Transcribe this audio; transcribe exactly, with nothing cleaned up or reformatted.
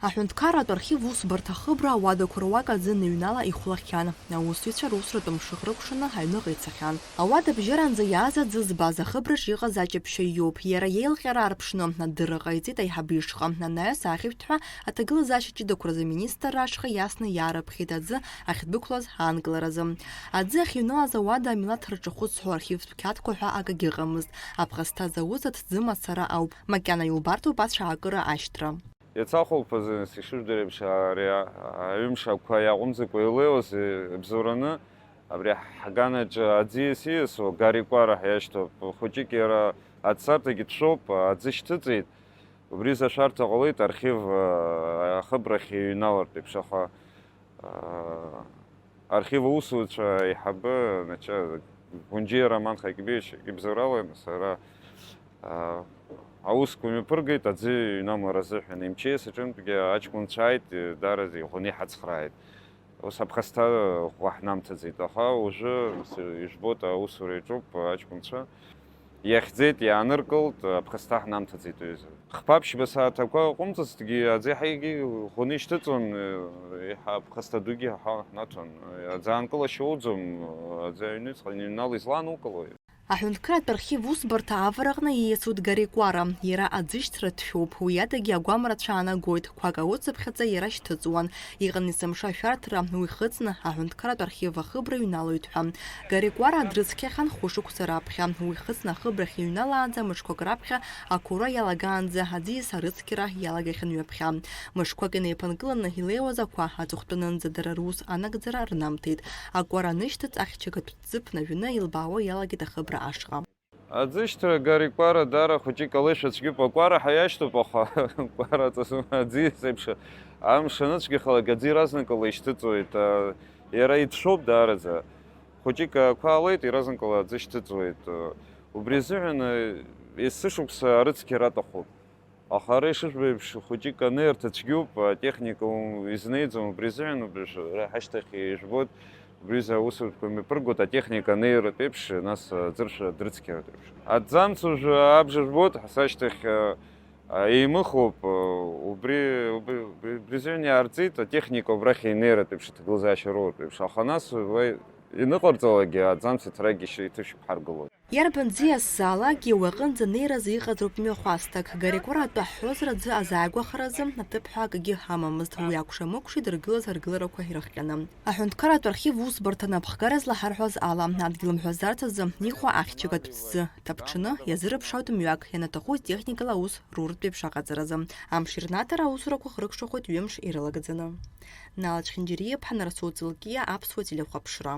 Аҳәынҭқарратә архив усбарҭа ахыбра ауадақәа руак аӡы ныҩнала ихәлахьан. Аусзуҩцәа русратә мшык рыкәшаны аҩныҟа ицахьан. Ауада бжьаранӡа иааз аӡы збаз ахыбраҿ иҟаз аҷаԥшьаҩ иоуп. Иара иеилҟьара арԥшны адырра ҟаиҵеит аиҳабы ишҟа. Анаҩс ахьышәҭҳәа аҭагылазаашьа ҷыдақәа рзы аминистрра ашҟа иасны иаарыԥхьеит аӡы ахьдәықәлаз аанкыларазы. Аӡы ахьыҩналаз ауада амилаҭ рҿахәы зҳәо архивтә қьаадқәа ҳәа акагьы ыҟамызт. Аԥхасҭа зауз аҭӡы мацара ауп, макьана иубарҭоуп ацәаакыра ашьҭра. Иацы ахәылԥазы, ишыжәдыруа еиԥш, ари аҩымш агәқәа иааҟәымҵӡакәа илеиуаз ибзоураны, абри ҳганаҿы аӡиас ииасуа Гари Кәара ҳәа иашьҭоуп. Хәыҷык иара ацартагьы ҭшәоуп, аӡы шьҭыҵит. Убри изы ашәарҭа ҟалеит архив, а, ахыбрахь иҩналартә еиԥш, аха, а, архив аусзуҩцәа аиҳабы, нача-, Гәынџьиа Роман Хакьбеиевич ибзоурала сара, а, аусқәа мҩаԥыргеит аӡы ҩнамлар азыҳәан. М Ч С аҿынтәгьы аҷкәынцәа ааит, даараӡа иӷәӷәаны иҳацхрааит. Ус аԥхасҭа ӷәӷәа ҳнамҭаӡеит, аха уажәы ижәбоит, аусура иаҿуп аҷкәынцәа. Иахьӡеит, иааныркылт, аԥхасҭа ҳнамҭаӡеит уи азы. Хԥа-ԥшьба сааҭ ақәа ҟәымҵыцҭгьы аӡы еиҳагьы ӷәӷәаны ишьҭыҵуан, еиҳа аԥхасҭа дугьы ҳа-, ҳнаҭон. Аӡаанкылашьа уӡом, аӡы аҩныҵҟа иныҩнала изланукылои? Аҳәынҭқарратә архив усбарҭа авараҟны ииасуеит Гари Кәара. Иара аӡышьҭра ҭшәоуп, уи адагьы агәамрацәа аанагоит. Қәак ауцыԥхьаӡа иара шьҭыҵуан. Иҟан есымша ашәарҭара, уи хыҵны аҳәынҭқарратә архив ахыбра иҩналоит ҳәа. Гари Кәара дрыцқьахьан хәышықәса раԥхьа. Уи хыҵны ахыбрахь иҩналаанӡа мышқәак раԥхьа ақәра иалагаанӡа аӡиас арыцқьара иалагахьан ҩаԥхьа. Мышқәак инеиԥынкыланы илеиуаз ақәа аҵыхәтәанынӡа дара рус анагӡара рнамҭеит. Акәара анышьҭыҵ, ахьчагатә ӡыԥ нажәаны илбаауа иалагеит ахыбра ашҟа. Аӡышьҭра Гари Кәара даара хәыҷык алеишәа цәгьоуп. Акәара ҳәа иашьҭоуп, аха Кәара аҵасым аӡиас еиԥш амш аныцәгьахалак аӡы иаразнакала ишьҭыҵуеит. Иара иҭшәоуп даараӡа. Хәыҷык ақәа аалеит, иаразнакала аӡы шьҭыҵуеит. Убри азыҳәан есышықәса арыцқьара аҭахуп. Аха ара ишыжәбо еиԥш, хәыҷык анеирҭа цәгьоуп, атехника у-, изнеиӡом, убри азыҳәан убри ара ҳашьҭахь ижәбоит, убри азы аусутәқәа мҩаԥыргоит, атехника анеиратә еиԥш, нас аӡыршәа дрыцқьаратә еиԥш. Аҭӡамц уажәы абжа жәбоит, ҳа сашьҭахь, а, а, еимыхуп, а, убри, убри, убри, убри азыҳәан иаарҵеит, атехника убрахь инеиратә еиԥш, аҭагылазаашьа роуртә еиԥш, аха нас уа иныҟарҵалакгьы аҭӡамц аҭрагьы шьа-, иҭышәуп ҳаргылоит. Иарбан ӡиас заалакгьы уи аҟынӡа неиразы иҟаӡоуп мҩахәасҭак. Гари Кәара атәы ҳҳәозар аӡы азааигәахаразы аҭыԥҳәа акгьы ҳамамызт, уи акәша-мыкәша идыргылаз аргыларақәа ирыхҟьаны. Аҳәынҭқарратә архив усбарҭа напхгара злаҳарҳәоз ала, адгьыл мҳәазарц азы иҟоу ахьчагатә ҭӡы ҭаԥҽны иазырыԥшааит мҩак, ианаҭаху техникала аус руртә еиԥш аҟаҵаразы. Амш ирнаҭара аусурақәа хыркәшахоит ҩымш ирылагӡаны. Нала Чхинџьариа-иԥҳа, Нарсоу Ҵлкиа, Аԥсуа телехәаԥшра.